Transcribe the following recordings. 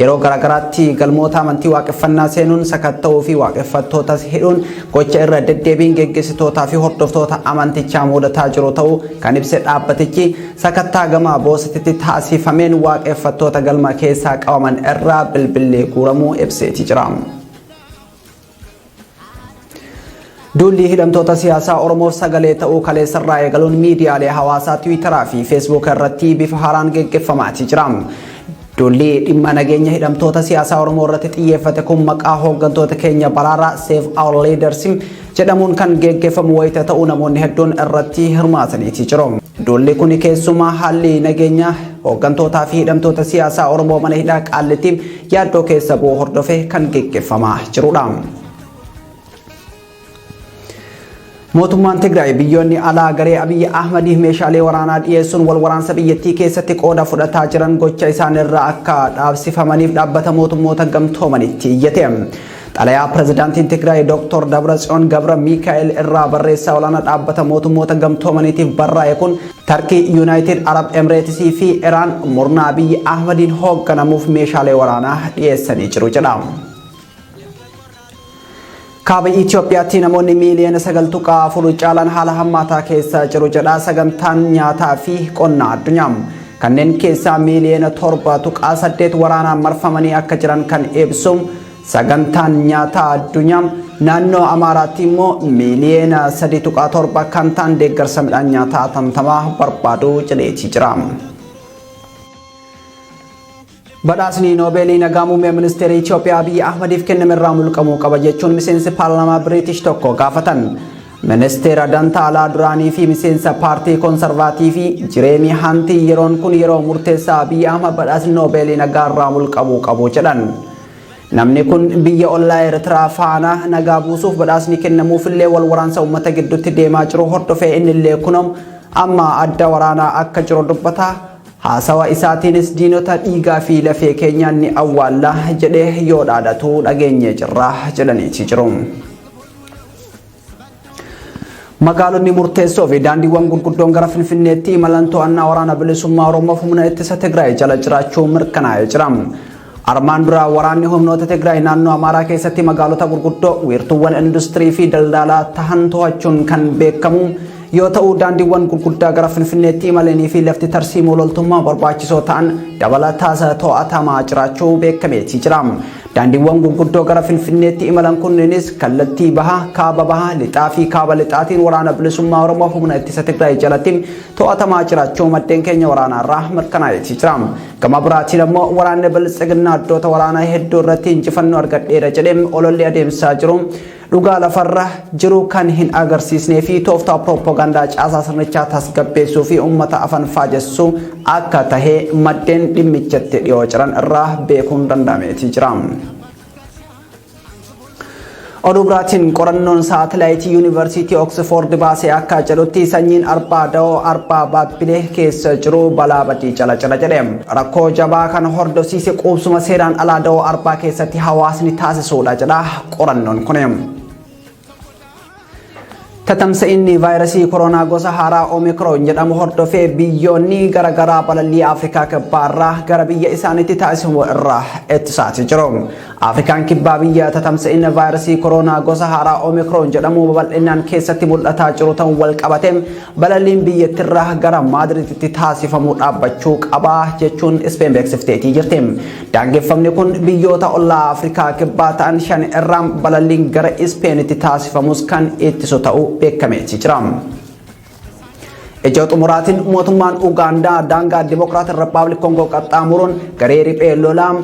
Yeroo garaagaraatti galmoota amantii waaqeffannaa seenuun sakatta'uu fi waaqeffattootas hidhuun gocha irra deddeebiin geggeessitootaa fi hordoftoota amantichaa mudataa jiru ta'uu kan ibse dhaabbatichi, sakattaa gama Boosatitti taasifameen waaqeffattoota galma keessaa qabaman irraa bilbilli guuramuu ibseeti jira. Duulli hidhamtoota siyaasaa Oromoof sagalee ta'uu kaleessarraa eegaluun miidiyaalee hawaasaa Tiwiitaraa fi Feesbuuk irratti bifa haaraan geggeeffamaati jira. Duulli dhimma nageenya hidhamtoota siyaasaa Oromoo irratti xiyyeeffate kun maqaa hooggantoota keenya baraaraa, Save Our Leaders, jedhamuun kan geggeeffamu wayita ta'u, namoonni hedduun irratti hirmaataniiti jiru. Duulli kun keessumaa haalli nageenya hooggantootaa fi hidhamtoota siyaasaa Oromoo mana hidhaa Qaallitti yaaddoo keessa bu'uu hordofee kan geggeeffamaa jirudha. Mootummaan Tigraay biyyoonni alaa garee Abiyyi Ahmadiif meeshaalee waraanaa dhiyeessuun wal waraansa biyyattii keessatti qooda fudhataa jiran gocha isaan irraa akka dhaabsifamaniif Dhaabbata Mootummoota Gamtoomanitti iyyate. Xalayaa pirezidaantiin Tigraay Dr. Dabratsiyoon Gabra Miikaa'el irraa barreessaa olaanaa Dhaabbata Mootummoota Gamtoomaniitiif barraa'e kun Tarkii, Yuunaayitid Arab Emireetisii fi Iraan murna Abiyyi Ahmadiin hoogganamuuf meeshaalee waraanaa dhiyeessanii jiru jedha. Kaaba Itoophiyaatti namoonni miiliyoona 9.4 caalan haala hammaataa keessa jiru jedha Sagantaan Nyaataa fi Qonnaa Addunyaa. Kanneen keessaa miiliyoona 7.8 waraanaan marfamanii akka jiran kan ibsu Sagantaan Nyaataa Addunyaa, naannoo Amaaraatti immoo miiliyoona 3.7 kan ta'an deeggarsa midhaan nyaataa atattamaa barbaadu jedheetii jira. Badhaasni Noobeelii nagaa muummee ministeera Itoophiyaa Abiyyi Ahmadiif kenname irraa mulqamuu qaba jechuun miseensi paarlaamaa Biriitish tokko gaafatan. Ministeera dantaa alaa duraanii fi miseensa paartii Konsarvaatiivii Jireemii Hantii yeroon kun yeroo murteessaa Abiyyi Ahmad badhaasni Noobeelii nagaa irraa mulqamuu qabu jedhan. Namni kun biyya ollaa Eertiraa faana nagaa buusuuf badhaasni kennamuufillee wal waraansa uummata gidduutti deemaa jiru hordofee innillee kunoo amma adda waraanaa akka jiru dubbata. Haasawa isaatiinis diinota dhiigaa fi lafee keenyaan ni awwaalla jedhee yoo dhaadatu dhageenyee jirra jedhaniiti jiru. Magaalonni murteessoo fi daandiiwwan gurguddoon gara Finfinneetti imalan to'annaa Waraana Bilisummaa Oromoof Humna Ittisa Tigraay jala jiraachuu mirkanaa'ee jira. Armaan dura waraanni humnoota Tigraay naannoo Amaaraa keessatti magaalota gurguddoo, wiirtuuwwan industirii fi daldalaa tahan to'achuun kan beekamu yoo ta'u, daandiiwwan gurguddaa gara Finfinneetti imalanii fi lafti tarsiimoo loltummaa barbaachisoo ta'an dabalataas to'atamaa jiraachuu beekameetii jira. Daandiiwwan gurguddoo gara Finfinneetti imalan kunneenis kallattii baha, kaaba baha, lixaa fi kaaba lixaatiin Waraana Bilisummaa Oromoo Humna Ittisa Tigraay jalatti to'atamaa jiraachuu maddeen keenya waraanaarraa mirkanaa'eetii jira. Gama biraatiin ammoo waraanni Biltsiginnaa iddoota waraanaa hedduu irratti injifannoo argadheera jedhee ololli adeemsisaa jiru dhugaa lafarra jiru kan hin agarsiisnee fi tooftaa pirooppogaandaa caasaa sirnichaa tasgabbeessuu fi uummata afan faajessuu akka tahe maddeen dhimmichatti dhiyoo jiran irraa beekuun danda'ameetii jira. Oduu biraatiin, qorannoon saatalaayitii Yuunivarsiitii Oksfoord baasee akka jedhutti sanyiin arbaa da'oo arbaa Baabbilee keessa jiru balaa badii jala jira jedhe. Rakkoo jabaa kan hordofsiise quubsuma seeraan alaa da'oo arbaa keessatti hawaasni taasisuudha jedha qorannoon kun. Tatamsa'inni vaayirasii koronaa gosa haaraa Omikroon jedhamu hordofee biyyoonni garaagaraa balallii Afrikaa Kibbaa irraa gara biyya isaaniitti taasifamu irraa ittisaati jiru. Afrikaan Kibbaa biyya tatamsa'inna vaayirasii koronaa gosa haaraa Omikroon jedhamu babal'inaan keessatti mul'ataa jiru ta'uun wal qabate balalliin biyyattirraa gara Maadriditti taasifamu dhaabbachuu qabaa jechuun Ispeen beeksifteetii jirti. Daangeffamni kun biyyoota ollaa Afrikaa Kibbaa ta'an shan irraa balalliin gara Ispeenitti taasifamus kan ittisu ta'uu beekameeti jira. Ijoo xumuraatiin, mootummaan Ugaandaa daangaa Dimokiraatik Rippaabilik Koongoo qaxxaamuruun garee riphee lolaa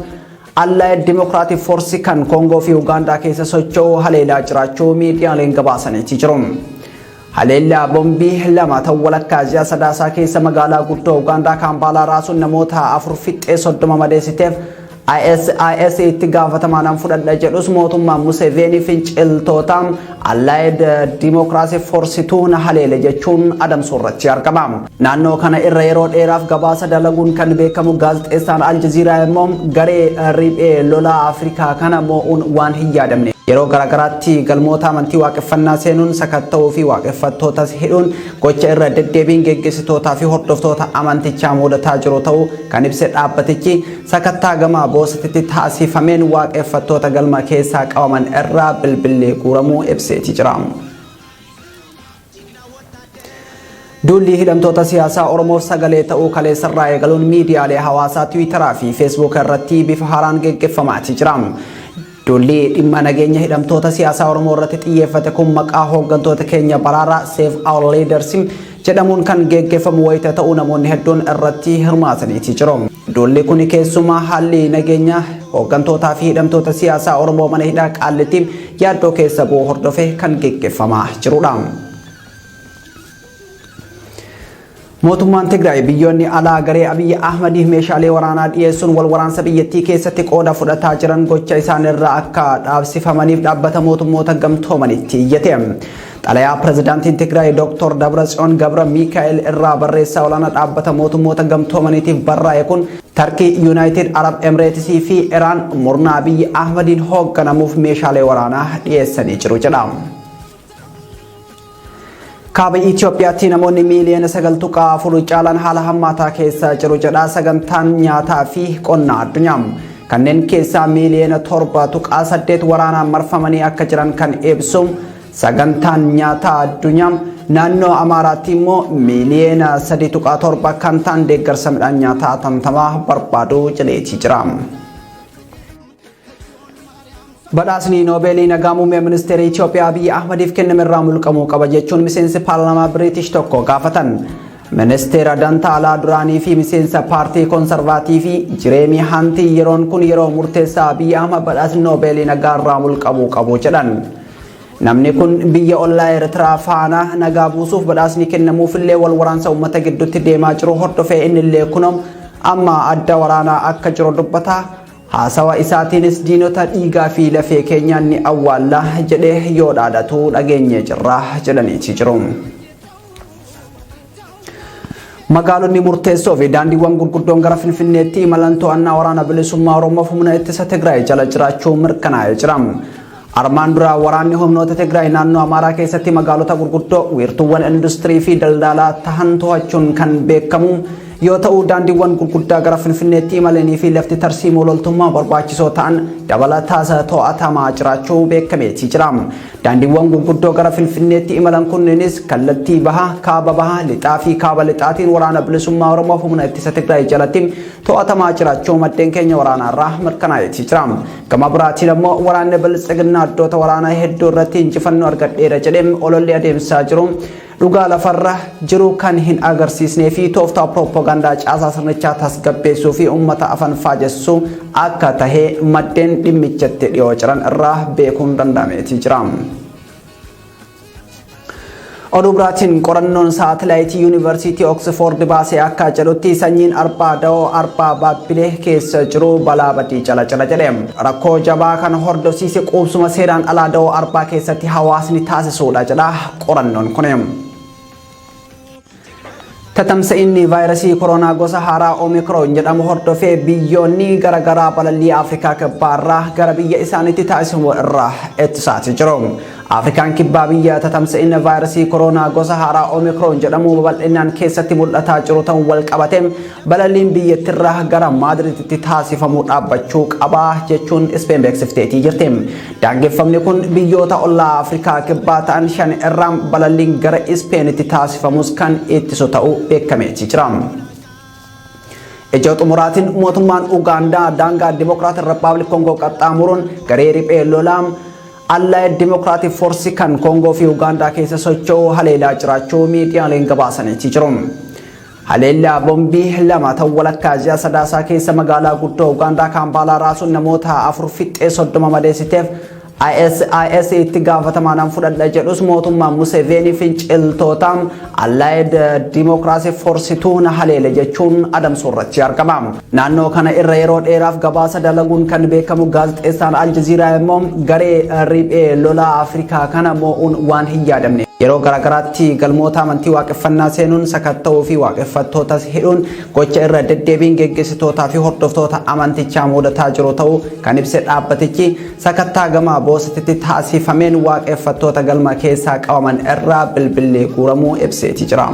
Allied Democratic Force kan Koongoo fi Ugaandaa keessa socho'u haleelaa jiraachuu miidiyaaleen gabaasaniiti jiru. Haleellaa bombii lama ta'u walakkaa ji'a Sadaasaa keessa magaalaa guddoo Ugaandaa Kaampaalaa raasuun namoota 4 fixxee 30 madeessiteef ISIS itti gaafatamaa nan fudhadha jedhus, mootummaan Museveni finciltoota Allied Democracy Force na haleele jechuun adamsuu irratti argama. Naannoo kana irra yeroo dheeraaf gabaasa dalaguun kan beekamu gaazexeessaan Al Jazeera immoo garee riphee lolaa Afrikaa kana moo'uun waan hin yaadamne. Yeroo garaagaraatti galmoota amantii waaqeffannaa seenuun sakatta'uu fi waaqeffattootas hidhuun gocha irra deddeebiin geggeessitootaa fi hordoftoota amantichaa mudataa jiru ta'uu kan ibse dhaabbatichi, sakattaa gama Boosatitti taasifameen waaqeffattoota galma keessaa qabaman irraa bilbilli guuramuu ibseeti jira. Duulli hidhamtoota siyaasaa Oromoof sagalee ta'uu kaleessarraa eegaluun miidiyaalee hawaasaa Tiwiitaraa fi Feesbuuk irratti bifa haaraan geggeeffamaati jira. Duulli dhimma nageenya hidhamtoota siyaasaa Oromoo irratti xiyyeeffate kun maqaa hooggantoota keenya baraaraa, Save Our Leaders, jedhamuun kan geggeeffamu wayita ta'u, namoonni hedduun irratti hirmaataniiti jiru. Duulli kun keessumaa haalli nageenya hooggantootaa fi hidhamtoota siyaasaa Oromoo mana hidhaa Qaallitti yaaddoo keessa bu'u hordofee kan geggeeffamaa jirudha. Mootummaan Tigraay biyyoonni alaa garee Abiyyi Ahmadiif meeshaalee waraanaa dhiyeessuun wal waraansa biyyattii keessatti qooda fudhataa jiran gocha isaanirraa akka dhaabsifamaniif dhaabbata mootummoota gamtoomanitti iyyate. Xalayaa pirezidaantiin Tigraay Dr. Dabratsiyoon Gabra Miikaa'el irraa barreessaa olaanaa dhaabbata mootummoota gamtoomaniitiif barraa'e kun Tarkii, Yuunaayitid Arab Emireetisii fi Iraan murna Abiyyi Ahmadiin hoogganamuuf meeshaalee waraanaa dhiyeessanii jiru jedha. Kaaba Itoophiyaatti namoonni miiliyoona 9.4 caalan haala hammaataa keessa jiru jedha sagantaan nyaataa fi qonnaa addunyaa. Kanneen keessaa miiliyoona 7.8 waraanaan marfamanii akka jiran kan ibsu sagantaan nyaataa addunyaa, naannoo Amaaraatti immoo miiliyoona 3.7 kan ta'an deeggarsa midhaan nyaataa hatattamaa barbaadu jedheetii jira. Badhaasni Noobeelii nagaa muummee ministeera Itoophiyaa Abiyyi Ahmadiif kenname irraa mulqamuu qaba jechuun miseensi paarlaamaa Biriitish tokko gaafatan. Ministeera dantaa alaa duraanii fi miseensa paartii Konsarvaatiivii Jireemii Hantii yeroon kun yeroo murteessaa Abiyyi Ahmad badhaasni Noobeelii nagaa irraa mulqamuu qabu jedhan. Namni kun biyya ollaa Eertiraa faana nagaa buusuuf badhaasni kennamuufillee wal waraansa uummata gidduutti deemaa jiru hordofee innillee kunoo amma adda waraanaa akka jiru dubbata. Haasawa isaatiinis diinota dhiigaa fi lafee keenyaan ni awwaalla jedhee yoo dhaadatu dhageenyee jirra jedhaniiti jiru. Magaalonni murteessoo fi daandiiwwan gurguddoon gara Finfinneetti imalan to'annaa waraana bilisummaa Oromoof humna ittisa Tigraay jala jiraachuu mirkanaa'ee jira. Armaan dura waraanni humnoota Tigraay naannoo Amaaraa keessatti magaalota gurguddoo, wiirtuuwwan industirii fi daldalaa tahan to'achuun kan beekamu yoo ta'u, daandiiwwan gurguddaa gara Finfinneetti imalanii fi lafti tarsiimoo loltummaa barbaachisoo ta'an dabalataas to'atamaa jiraachuu beekameetii jira. Daandiiwwan gurguddoo gara Finfinneetti imalan kunneenis kallattii bahaa, kaaba bahaa, lixaa fi kaaba lixaatiin waraana bilisummaa Oromoof humna ittisa Tigraay jalatti to'atamaa jiraachuu maddeen keenya waraanaarraa mirkanaa'eetii jira. Gama biraatiin ammoo waraanni biltsiginnaa iddoota waraanaa hedduu irratti injifannoo argadheera jedhee ololli adeemsisaa jiru dhugaa lafarra jiru kan hin agarsiisnee fi tooftaa pirooppagandaa caasaa sirnichaa tasgabbeessuu fi uummata afan faajessuu akka tahe maddeen dhimmichatti dhiyoo jiran irraa beekuun danda'ameetii jira. Oduu biraatiin qorannoon saatalaayitii Yuunivarsiitii Oksfoord baasee akka jedhutti sanyiin arbaa da'oo arbaa Baabbilee keessa jiru balaa badii jala jira jedhe. Rakkoo jabaa kan hordofsiise quubsuma seeraan alaa da'oo arbaa keessatti hawaasni taasisuudha jedha qorannoon kun. Tatamsa'inni vaayirasii koronaa gosa haaraa Omikroon jedhamu hordofee biyyoonni garaagaraa balallii Afrikaa Kibbaarraa gara biyya isaaniitti taasifamu irraa ittisaati jiru. Afrikaan Kibbaa biyya tatamsa'inna vaayirasii koronaa gosa haaraa Omikroon jedhamu babal'inaan keessatti mul'ataa jiru ta'uun wal qabate balalliin biyyattirraa gara Maadriditti taasifamu dhaabbachuu qaba jechuun Ispeen beeksifteetii jirti. Daangeffamni kun biyyoota ollaa Afrikaa Kibbaa ta'an shan irraa balalliin gara Ispeenitti taasifamus kan ittisu ta'uu beekameetii jira. Ijoo xumuraatiin mootummaan Ugaandaa daangaa Dimokiraatik Rippaabilik Koongoo qaxxaamuruun garee riphee lolaa Allied Democratic Force kan Koongoo fi Ugaandaa keessa socho'u haleelaa jiraachuu miidiyaaleen gabaasaniitii jiru. Haleellaa bombii lama ta'u walakkaa ji'a Sadaasaa keessa magaalaa guddoo Ugaandaa Kaampaalaa raasuun namoota 4 fixxee 30 madeessiteef ISIS itti gaafatamaan fudhadha jedhus, mootummaan Museveni finciltoota Allied Democracy Force na haleele jechuun adamsuu irratti argama. Naannoo kana irra yeroo dheeraaf gabaasa dalaguun kan beekamu gaazexeessaan Al Jazeera immoo garee riphee lolaa Afrikaa kana moo'uun waan hin yaadamne. Yeroo garaagaraatti galmoota amantii waaqeffannaa seenuun sakatta'uu fi waaqeffattootas hidhuun gocha irra deddeebiin geggeessitootaa fi hordoftoota amantichaa mudataa jiru ta'uu kan ibse dhaabbatichi, sakattaa gama Boosatitti taasifameen waaqeffattoota galma keessaa qabaman irraa bilbilli guuramuu ibseeti jira.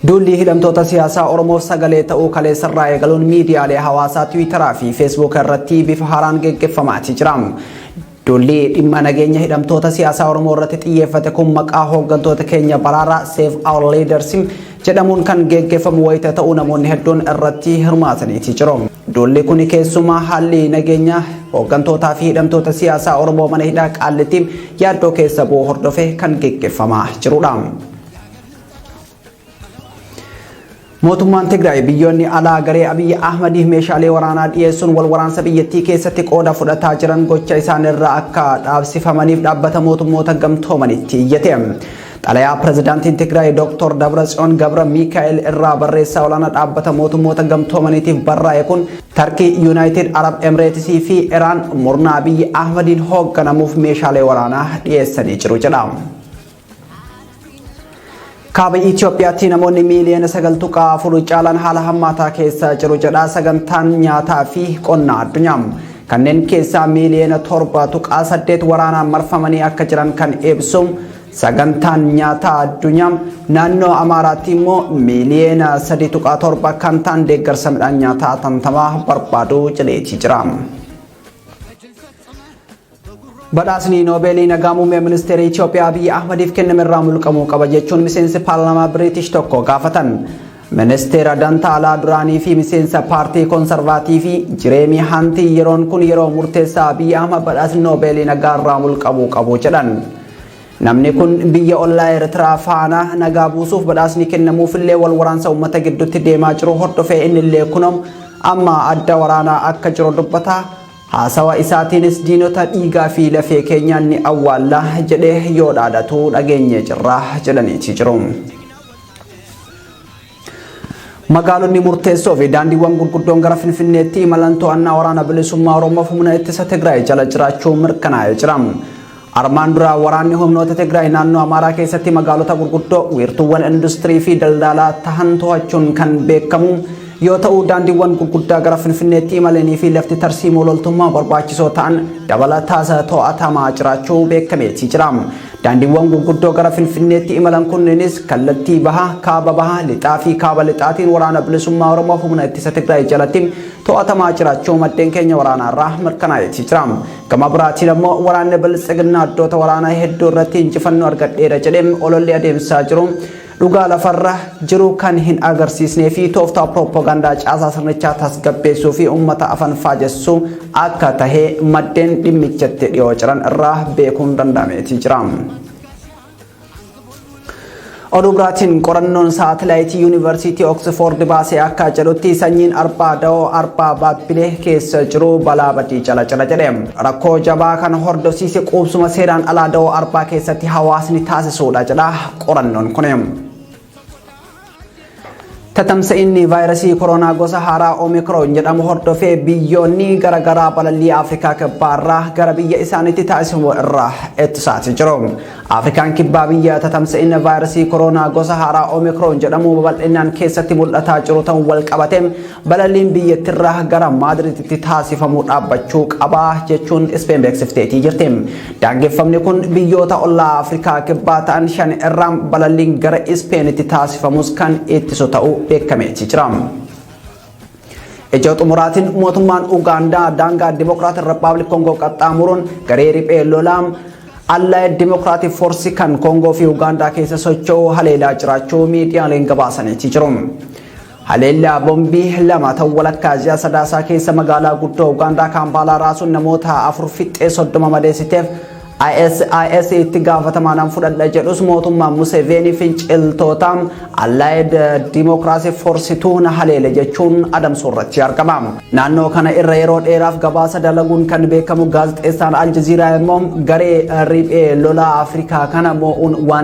Duulli hidhamtoota siyaasaa Oromoof sagalee ta'uu kaleessarraa eegaluun miidiyaalee hawaasaa Tiwiitaraa fi Feesbuuk irratti bifa haaraan geggeeffamaati jira. Duulli dhimma nageenya hidhamtoota siyaasaa Oromoo irratti xiyyeeffate kun maqaa hooggantoota keenya baraaraa, Save Our Leaders, jedhamuun kan geggeeffamu wayita ta'u, namoonni hedduun irratti hirmaataniiti jiru. Duulli kun keessumaa haalli nageenya hooggantootaa fi hidhamtoota siyaasaa Oromoo mana hidhaa Qaallitti yaaddoo keessa bu'u hordofee kan geggeeffamaa jirudha. Mootummaan Tigraay biyyoonni alaa garee Abiyyi Ahmadiif meeshaalee waraanaa dhiyeessuun wal waraansa biyyattii keessatti qooda fudhataa jiran gocha isaan irraa akka dhaabsifamaniif dhaabbata mootummoota gamtoomanitti iyyate. Xalayaa pirezidaantiin Tigraay Dr. Dabratsiyoon Gabra Miikaa'el irraa barreessaa olaanaa dhaabbata mootummoota gamtoomaniitiif barraa'e kun Tarkii, Yuunaayitid Arab Emireetisii fi Iraan murna Abiyyi Ahmadiin hoogganamuuf meeshaalee waraanaa dhiyeessanii jiru jedha. Kaaba Itoophiyaatti namoonni miiliyoona 9.4 caalan haala hammaataa keessa jiru jedha sagantaan nyaataa fi qonnaa addunyaa. Kanneen keessaa miiliyoona 7.8 waraanaan marfamanii akka jiran kan ibsu sagantaan nyaataa addunyaa, naannoo Amaaraatti immoo miiliyoona 3.7 kan ta'an deeggarsa midhaan nyaataa atattamaa barbaadu jedheetii jira. Badhaasni Noobeelii nagaa muummee ministeera Itoophiyaa Abiyyi Ahmadiif kenname irraa mulqamuu qaba jechuun miseensi paarlaamaa Biriitish tokko gaafatan. Ministeera dantaa alaa duraanii fi miseensa paartii Konsarvaatiivii Jireemii Hantii yeroon kun yeroo murteessaa Abiyyi Ahmad badhaasni Noobeelii nagaa irraa mulqamuu qabu jedhan. Namni kun biyya ollaa Eertiraa faana nagaa buusuuf badhaasni kennamuufillee wal waraansa uummata gidduutti deemaa jiru hordofee innillee kunoom amma adda waraanaa akka jiru dubbata. Haasawa isaatiinis diinota dhiigaa fi lafee keenyaan ni awwaalla jedhee yoo dhaadatu dhageenyee jirra jedhaniiti jiru. Magaalonni murteessoo fi daandiiwwan gurguddoon gara Finfinneetti imalan to'annaa waraana bilisummaa Oromoof humna ittisa Tigraay jala jiraachuu mirkanaa'ee jira. Armaan dura waraanni humnoota Tigraay naannoo Amaaraa keessatti magaalota gurguddoo, wiirtuuwwan industirii fi daldalaa tahan to'achuun kan beekamu yoo ta'u, daandiiwwan gurguddaa gara Finfinneetti imalanii fi lafti tarsiimoo loltummaa barbaachisoo ta'an dabalataas to'atamaa jiraachuu beekameetii jira. Daandiiwwan gurguddoo gara Finfinneetti imalan kunneenis kallattii bahaa, kaaba bahaa, lixaa fi kaaba lixaatiin waraana bilisummaa Oromoo humna ittisa Tigraay jalatti to'atamaa jiraachuu maddeen keenya waraanaarraa mirkanaa'eetii jira. Gama biraatiin ammoo waraanni biltsiginnaa iddoota waraanaa hedduu irratti injifannoo argadheera jedhee ololli adeemsisaa jiru dhugaa lafarra jiru kan hin agarsiisnee fi tooftaa pirooppagandaa caasaa sirnichaa tasgabbeessuu fi uummata afan faajessuu akka tahe maddeen dhimmichatti dhiyoo jiran irraa beekuun danda'ameetii jira. Oduu biraatiin qorannoon saatalaayitii Yuunivarsiitii Oksfoord baasee akka jedhutti sanyiin arbaa da'oo arbaa Baabbilee keessa jiru balaa badii jala jira jedhe. Rakkoo jabaa kan hordofsiise quubsuma seeraan alaa da'oo arbaa keessatti hawaasni taasisuudha jedha qorannoon kun. Tatamsa'inni vaayirasii koronaa gosa haaraa Omikroon jedhamu hordofee biyyoonni garaagaraa balallii Afrikaa Kibbaarraa gara biyya isaaniitti taasifamu irraa ittisaati jiru. Afrikaan Kibbaa biyya tatamsa'inna vaayirasii koronaa gosa haaraa Omikroon jedhamu babal'inaan keessatti mul'ataa jiru ta'uun wal qabate balalliin biyyattirraa gara Maadriditti taasifamu dhaabbachuu qabaa jechuun Ispeen beeksifteetii jirti. Daangeffamni kun biyyoota ollaa Afrikaa Kibbaa ta'an shan irraa balalliin gara Ispeenitti taasifamus kan ittisu ta'uu beekameetii jira. Ijoo xumuraatiin mootummaan Ugaandaa daangaa Dimokiraatik Rippaabilik Koongoo qaxxaamuruun garee riphee lolaa Allied Democratic Force kan Koongoo fi Ugaandaa keessa socho'u haleelaa jiraachuu miidiyaaleen gabaasaniitii jiru. Haleellaa bombii lama ta'u walakkaa ji'a Sadaasaa keessa magaalaa guddoo Ugaandaa Kaampaalaa raasuun namoota 4 fixxee 30 madeessiteef ISIS itti gaafatamaa nan fudhadha jedhus, mootummaan Museveni finciltoota Allied Democracy Force na haleele jechuun adamsuu irratti argama. Naannoo kana irra yeroo dheeraaf gabaasa dalaguun kan beekamu gaazexeessaan Al Jazeera immoo garee riphee lolaa Afrikaa kana moo'uun waan